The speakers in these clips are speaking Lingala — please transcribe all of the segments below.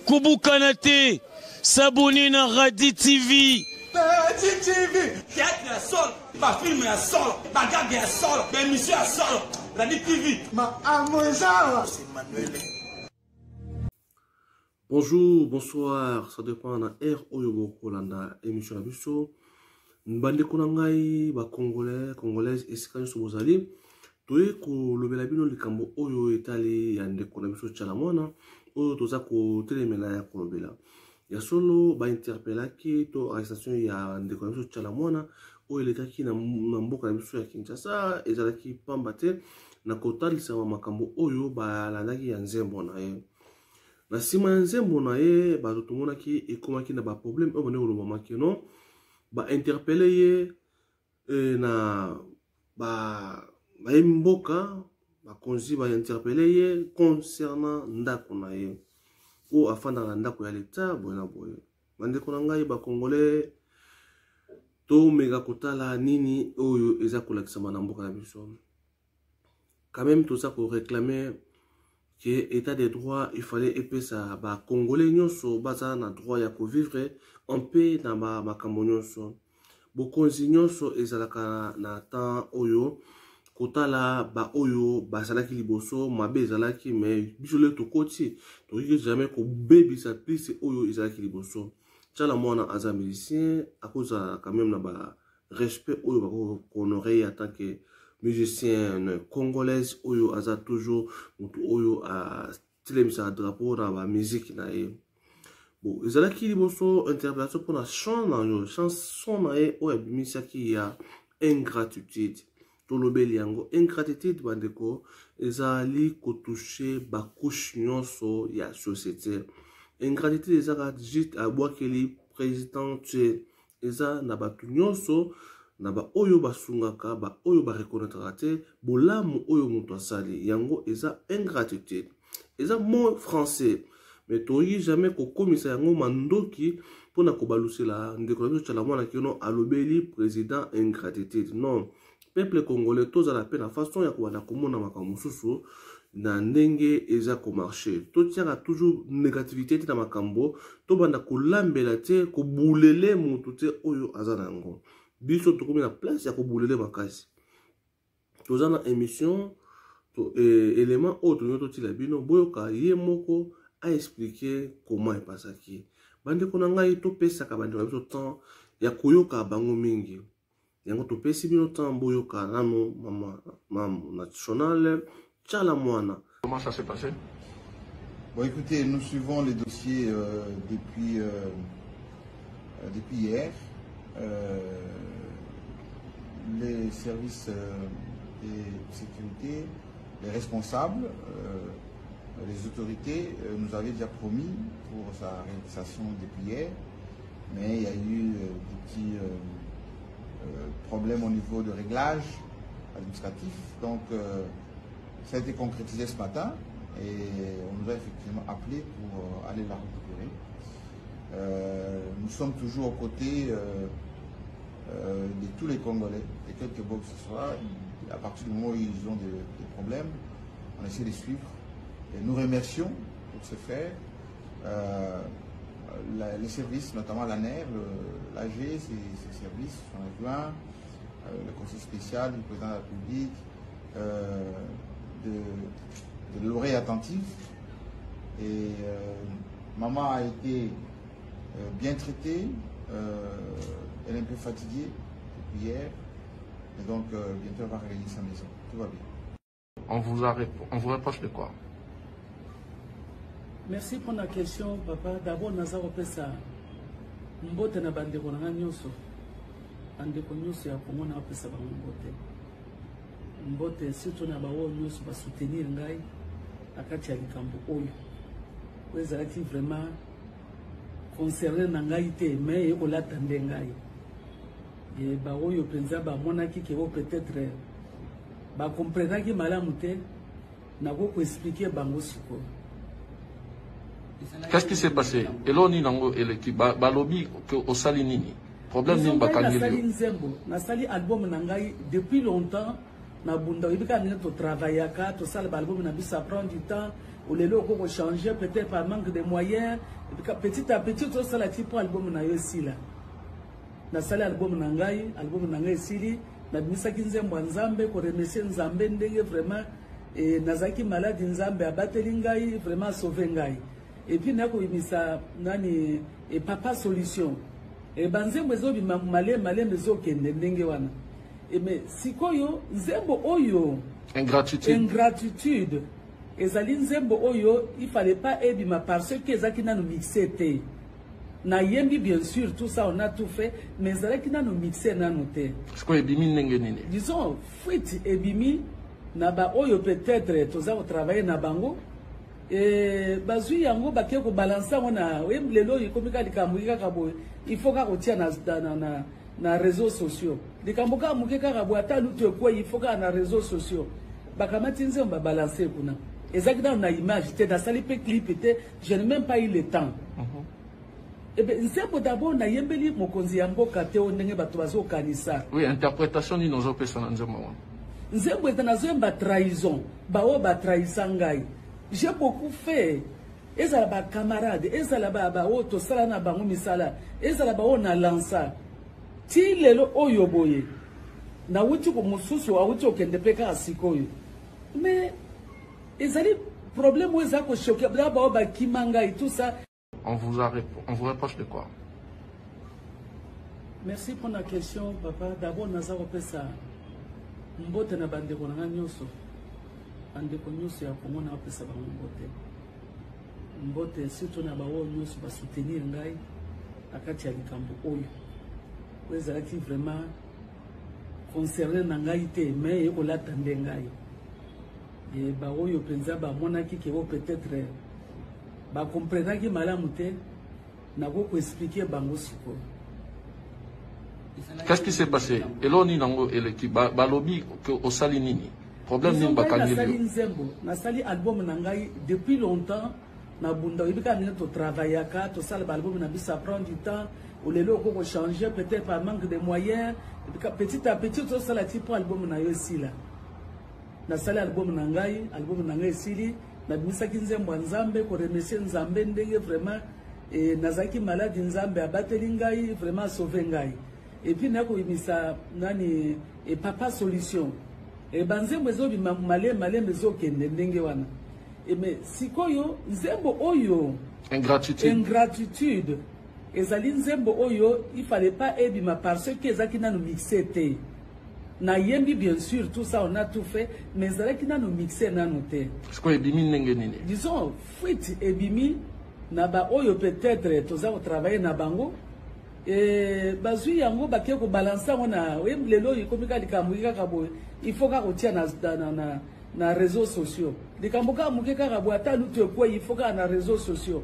Kobukana te, s'abonner na Radi TV. Radi TV, théâtre ya solo, ba film ya solo, ba gag ya solo, ba émission ya solo. Radi TV. Ma amoza, c'est Manuel. Bonjour, bonsoir, ça dépend na heure oyo bokolanda émission na biso. Bandeko na ngai ba congolais, congolaise esika nyonso bozali, toye kolobela bino likambo oyo etali ya ndeko na biso Tshala Mwana oyo toza kotelemela ya kolobela. Ya solo ba interpellaki to arrestation ya ndeko na biso Tshala Mwana oyo elekaki na, na mboka na biso ya Kinshasa ezalaki pamba te na kotalisama makambo oyo balandaki ya nzembo na ye. Na nsima ya nzembo na ye bato tomonaki ekomaki na baproblème oyo bande kolobama keno bainterpele ye e, na baye mboka bakonzi bainterpele ye concernant ndako na ye oyo afandaka na ndako ya leta boye na boye. Bandeko na ngai bakongole, tomeka kotala nini oyo eza kolakisama na mboka na biso. Quand même toza ko réclamer que état de droit il fallait epesa ba congolais nyonso baza na droit ya kovivre en paix na ba makambo nyonso. Bokonzi nyonso ezalaka na temps oyo kotala ba oyo bazalaki liboso mabe ezalaki, mais biso lelo tokoti tokoki jamais kobebisa plus oyo ezalaki liboso. Tshala Mwana aza musicien, akozala quand même na ba respect oyo bako honorer ye en tant que musicienne congolaise oyo aza toujours motu oyo atelemisaka drapeau na ba musique na ye. Bon, ezalaki liboso interpellation mpona chant na yo, chanson na ye oyo abimisaki ya ingratitude. Tolobeli yango ingratitude bandeko, ezali kotouche bacouche nyonso ya société. Ingratitude ezaka juste abwakeli président te, eza na bato nyonso, na baoyo basungaka, baoyo bareconnaîtraka te bolamu oyo moto asali, yango eza ingratitude. Eza mot français, mais toyi jamais kokomisa yango mandoki mpona kobalusela ndeko na biso Tshala Mwana kino alobeli président ingratitude. Non, peuple congolais tozala mpe na façon ya kobanda komona makambo mosusu na ndenge eza komarche. Totiaka toujours négativité te na makambo, tobanda kolambela te, kobulele motu te oyo aza na yango. Biso tokomi na place ya kobulele makasi. Toza na émission to, élément oyo tolingi totila bino boyoka ye moko a expliquer comment epasaki. Bandeko na ngai, topesaka bandeko na biso temps ya koyoka bango mingi. Yango topesi bino temps boyoka nano mama, mama nationale Tshala Mwana. Comment ça s'est passé? Bon, écoutez, nous suivons les dossiers depuis hier. Les services de sécurité, les responsables, les autorités nous avaient déjà promis pour sa réalisation depuis hier, mais il y a eu des petits problèmes au niveau de réglage administratif. Donc, ça a été concrétisé ce matin et on nous a effectivement appelé pour aller la récupérer. Nous sommes toujours aux côtés de tous les Congolais, de quelque bord que ce soit. À partir du moment où ils ont des problèmes, on essaie de suivre. Et nous remercions pour ce faire les services, notamment l'A N E R, l'A G, ces services, son adjoint, le conseil spécial du président de la République, de l'oreille attentive. Et maman a été bien traitée, elle est un peu fatiguée depuis hier, et donc bientôt elle va regagner sa maison. Tout va bien. On vous reproche de quoi? Merci pour la question, papa. D'abord, naza kopesa mbote na bandeko na nga nyonso. Bandeko nyonso ya Congo na kopesa bango mbote. Mbote surtout na baoyo nyonso ba soutenir ngai na kati ya likambo oyo. Oyo ezalaki vraiment concerné na ngai te, mais ekolata nde ngai. Et baoyo mpenza bamonaki ke oyo peut-être ba comprenaki malamu te, nako ko expliquer bango sikoyo. Qu'est-ce qui s'est passé? Eloni nango eleki balobi ke osali nini? Problème nini Ils ont bakangeli nasali yo? nzembo, nasali album na ngai depuis longtemps. Nabunda, oyebi kaka ndenge totravaillaka, tosala baalbum na biso, ça prend du temps. Olelo okoki kochanger peut-être par manque de moyens, petit à petit tosala ti mpo album na yo esila. Nasali album na ngai, album na ngai esili, nabimisaki nzembo ya Nzambe koremercier Nzambe ndenge vraiment e, nazalaki maladi, Nzambe abateli ngai, vraiment asauve ngai. Et puis naya kobimisa nani e, Papa Solution. E, banzembo ezobima malembe malembe, ezokende ndenge wana. E, mais sikoyo nzembo oyo Ingratitude. Ingratitude ezali nzembo oyo il fallait pas ebima parce que ezalaki nano mixe te. Nayembi, bien sûr, tout ça, on a tout fait, mais ezalaki nano mixe nano te. Sikoyo ebimi ndenge nini? Disons, fuite ebimi na baoyo peut-être toza kotravaille na bango, e, bazwi yango, bakei kobalanse yango na oyebi lelo oyo ekomi kaka likambo kaka boye, il faut kaka kotia na réseaux sociaux. Likambo kaka moke kaka boye, ata lutu ekwei, il faut kaka na réseaux sociaux. Bakamati nzembo, babalanse kuna. Ezalaki nano na image te, nasali mpe clip te, je n'ai même pas eu le temps. Ebe nzembo d'abord nayembeli mokonzi ya mboka te oyo ndenge bato bazokanisa. Oui, interprétation nini ozopesa na nzembo wana? Nzembo eza nazoyemba trahison, baoyo batrahisa ngai. J'ai beaucoup fait, ezala bacamarade, ezala baoyo tosala na bango misala, ezala baoyo na lansa ti lelo oyo boye. Nawuti mosusu awuti okende mpe kaka sikoyo, mais ezali problème oyo eza kochoquer na baoyo bakima ngai, tout ça. On vous reproche de quoi? Merci pour la question, papa. D'abord, naza kopesa mbote na bandeko na ngai nyonso, bandeko nyonso ya Kongo, napesa bango mbote, mbote surtout na baoyo nyonso basoutenir ngai na kati ya likambo oyo, oyo ezalaki vraiment concerné na ngai te, mais ekolata nde ngai. E baoyo mpenza bamonaki ke o peut-être bakomprenaki malamu te, nakoki koexpliquer bango sikoyo. Qu'est-ce qui s'est passé? Eloko nini yango eleki? Balobi ke osali nini? Problème nini bakangeli Nasali yo? nzembo, nasali album na ngai depuis longtemps. Nabunda, oyebi kaka ndenge totravaillaka, tosala baalbum na biso, ça prend du temps. Olelo okoki kochanger peut-être par manque de moyens, petit à petit tosala ti mpo album na yo esila. Nasali album na ngai, album na ngai esili, nabimisaki nzembo ya Nzambe koremercier Nzambe ndenge vraiment e, nazalaki maladi, Nzambe abateli ngai, vraiment asauve ngai. Et puis naya kobimisa nani e, Papa Solution. E, banzembo ezobima malembe malembe, ezokende ndenge wana. E, mais sikoyo nzembo oyo Ingratitude. Ingratitude ezali nzembo oyo il fallait pas ebima parce que ezalaki nano mixe te. Nayembi, bien sûr, tout ça, on a tout fait, mais ezalaki nano mixe nano te. Sikoyo ebimi ndenge nini? Disons, fuite ebimi na baoyo peut-être toza kotravaille na bango, e, bazwi yango, bakei kobalanse yango na oyebi lelo oyo ekomi kaka likambo kaka boye, il faut kaka kotia na réseaux sociaux. Likambo kaka moke kaka boye, ata lutu ekwei, il faut kaka na réseaux sociaux.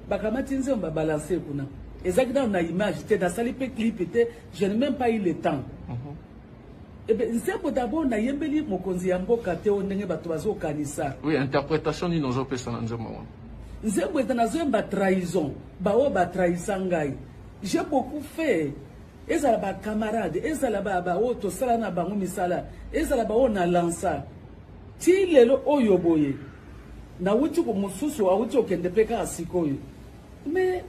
Bakamati nzembo, babalanse kuna. Ezalaki nano na image te, nasali mpe clip te, je n'ai même pas eu le temps. Ebe nzembo d'abord nayembeli mokonzi ya mboka te oyo ndenge bato bazokanisa. Oui, interprétation nini ozopesa na nzembo wana? Nzembo eza nazoyemba trahison, baoyo batrahisa ngai. J'ai beaucoup fait, ezala bacamarade, ezala baoyo tosala na bango misala, ezala baoyo na lansa ti lelo oyo boye. Nawuti mosusu awuti okende mpe kaka sikoyo, mais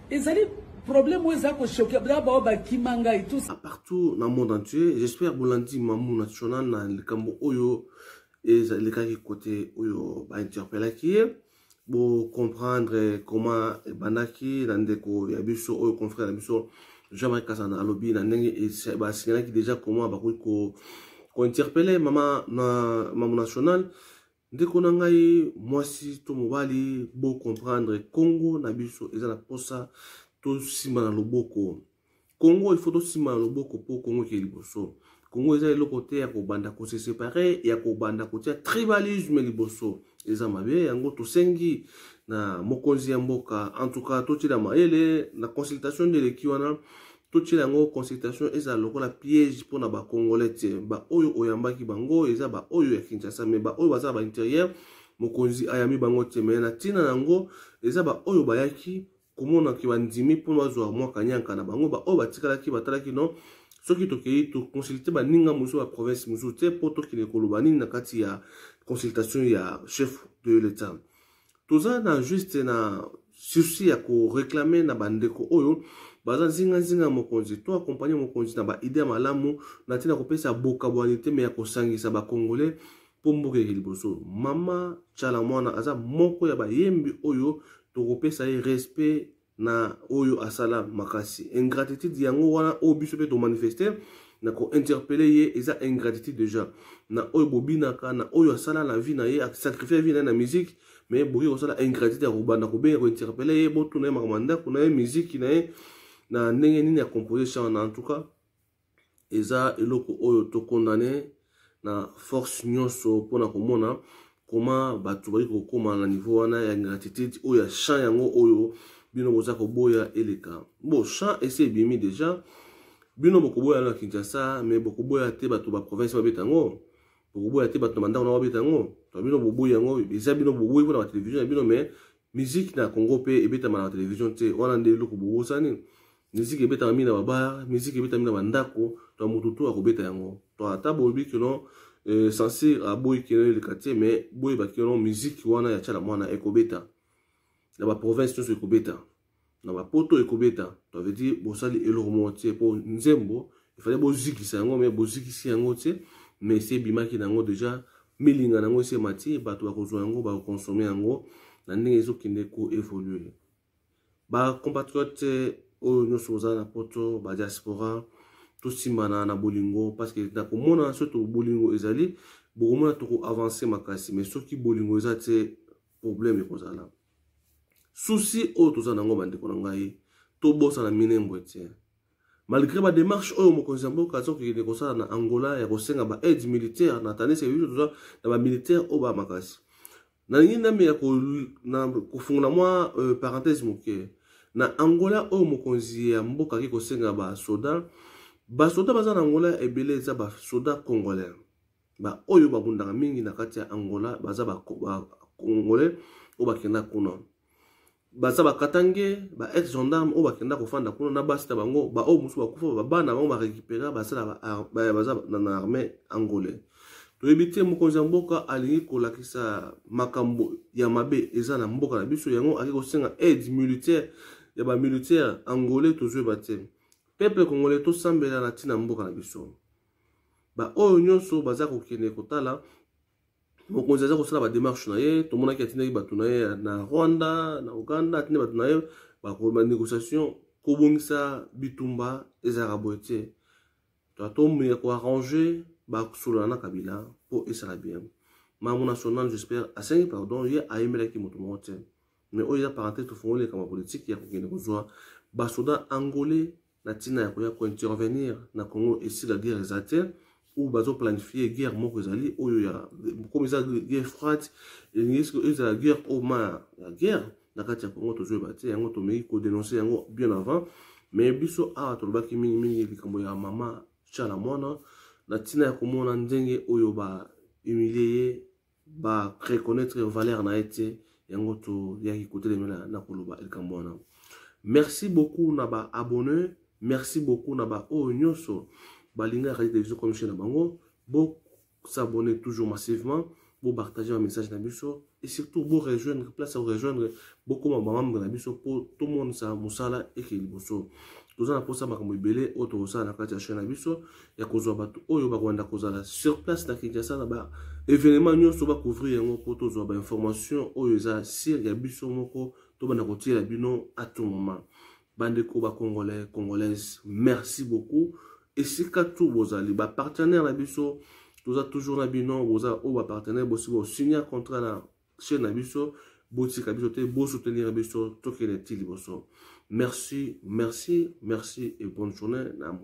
ezali problème oyo eza kochoquer na baoyo bakima ngai, tout ça. Partout na monde entier, j'espère bolandi Mamu National na likambo oyo elekaki, côté oyo bainterpellaki ye. Bocomprendre comment ebandaki na ndeko ya biso oyo, confrère na biso Jean-Marie Kasana alobi na ndenge basignalaki déjà comment bakoki kointerpeller mama na Mamu National. Ndeko na ngai mwasi to mobali, bocomprendre, Congo na biso eza na posa tosimba na loboko. Congo, il faut tosimba na loboko mpo Congo ekee liboso. Congo eza eloko te ya kobanda kose séparer, ya kobanda kotia tribalisme liboso, eza mabe. Yango tosengi na mokonzi ya mboka, en tout cas totiela mayele na consultation nde eleki wana. Totiela yango consultation, ezala lokola piège mpona bacongolais te. Baoyo oyambaki bango eza baoyo ya Kinshasa, mais baoyo baza na baintérieur, mokonzi ayambi bango te. Mais na ntina yango eza baoyo bayaki komonaki bandimi mpona bazwa mwa kanyanka na bango. Baoyo batikalaki batalaki non. Soki tokei toconsulte baninga mosusu ba province mosusu te mpo tokende koloba nini na kati ya consultation ya chef de l'État. Toza na juste na souci ya koreklame na bandeko oyo baza nzinganzinga ya mokonzi, to akompagne mokonzi na baide ya malamu na ntina kopesa bokabwani te, me ya kosangisa bacongolais mpo mboka eke liboso. Mama Tshala Mwana aza moko ya bayembi oyo tokopesa ye respect na oyo asala makasi. Ingratitude yango wana oyo biso mpe tomanifeste na kointerpele ye, eza ingratitude déjà na oyo bobinaka na oyo asala na vie na ye, asacrifie vie na ye na musique, mais bokoki kosala ingratitude ya kobanda kobenga kointerpele ye, botuna ye makambo ya ndako na ye, musique na ye, na ndenge nini akompose chant na. En tout cas, eza eloko oyo tokondane na force nyonso mpona komona koma bato bali kokóma na niveau wana ya ingratitude oyo ya chant yango oyo bino boza koboya eleka. Bo chant esi ebimi déjà, bino bokoboya na Kinshasa, mais bokoboya te bato ba province babeta yango, bokoboya te bato na bandako na babeta yango. To bino boboyi yango, eza bino boboyi mpona batelevizio na bino, mais musique na Congo mpe ebetama na batelevizio te. Wana nde eloko bobosani. Musique ebetama mingi na babar, musique ebetama mingi na bandako, to motu to akobeta yango. To ata bolobi kino censure aboyi kino eleka te, mais boyeba kino musique wana ya Tshala Mwana ekobeta na baprovince nyonso, ekobeta na bapoto, ekobeta. To veut dire bosali eloko moko te, mpo nzembo efale bozikisa yango, mais bozikisi yango te. Mais esi ebimaki nango déjà, milinga nango esi emati, bato bakozwa yango, bakokonsome yango na ndenge ezokende koévolue. Bacompatriote oyo nyonso boza na poto, badiaspora, tosimbana na bolingo, parce que na komona soki bolingo ezali, bokomona tokoavance makasi. Mais soki bolingo eza te, problème ekozala. Souci oyo toza nango, bandeko na ngai, tobosana Minembwe te. Malgré badémarche oyo mokonzi ya mboka aza kokende kosala na Angola ya kosenga baaide militaire, na tandis biso toza na bamilitaire oyo ba makasi. Nalingi nami ya kofungola mwa parenthèse moke. Na Angola oyo mokonzi ya mboka ake kosenga basoda, basoda baza na Angola ebele eza basoda congolais. Baoyo babundaka mingi na kati ya Angola baza bacongolais oyo bakenda kuna, baza bakatange, ba ex gendarme oyo bakenda kofanda kuna na basi na bango. Baoyo mosusu bakufa, babana bango barécupéra, basala baza na armée angolais. Toyebi te, mokonzi ya mboka alingi kolakisa makambo ya mabe eza na mboka na biso, yango ake kosenga aide militaire ya bamilitaire angolais. Tozoyeba te. Peuple congolais, tosambela na ntina mboka na biso. Baoyo nyonso baza kokende kotala mokonzi aza kosala badémarche na ye, tomonaki atindaki bato na ye na Rwanda, na Uganda, atindi bato na ye banégociation kobongisa bitumba. Ezalaka boye te. Totomeka koarrange, basolola na Kabila mpo esala bien. Mamu national, j'espère asengi pardon, ye ayemelaki moto moko te. Mais oyo eza parenthèse, tofungoli likambo ya politike ya kokende kozwa basoda angolais na ntina ya koya kointervenir na Congo esika guerre eza te, ou bazoplanifie guerre moko ezali oyo ya komi eza guerre froide, elingi ezala guerre oyo ma ya guerre na kati ya Congo. Tozoyeba te, yango tomeki kodénonce yango bien avant. Mais biso awa tolobaki mingimingi likambo ya mama Tshala Mwana na ntina ya komona ndenge oyo bahumilie ye, bareconnaître valeur na ye te. Yango toyaki kotelemela na koloba likambo wana. Merci beaucoup na baabonné, merci beaucoup na baoyo nyonso balingaka Radio Télévision comme chaîne na bango. Bosabonner toujours massivement, bopartage bamessage na biso et surtout borejoindre place ya korejoindre, bokóma bamembre na biso mpo tomonisa mosala eke liboso. Toza na mposa makambo ebele oyo tokosala na kati ya chaîne na biso, ya kozwa bato oyo bakolanda kozala sur place na Kinshasa na ba événement nyonso, bacouvrir yango mpo tozwa bainformation oyo eza sûre ya biso moko, tobanda kotiela bino à tout moment. Bandeko bacongolais, congolaise, merci beaucoup esika tu bozali, bapartenaire na biso, toza toujours na bino. Boza oyo bapartenaire, bosi bosinya contrat na chaîne na biso, botika biso te, bosoutenir biso, tokende ti liboso. Merci, merci, merci et bonne journée na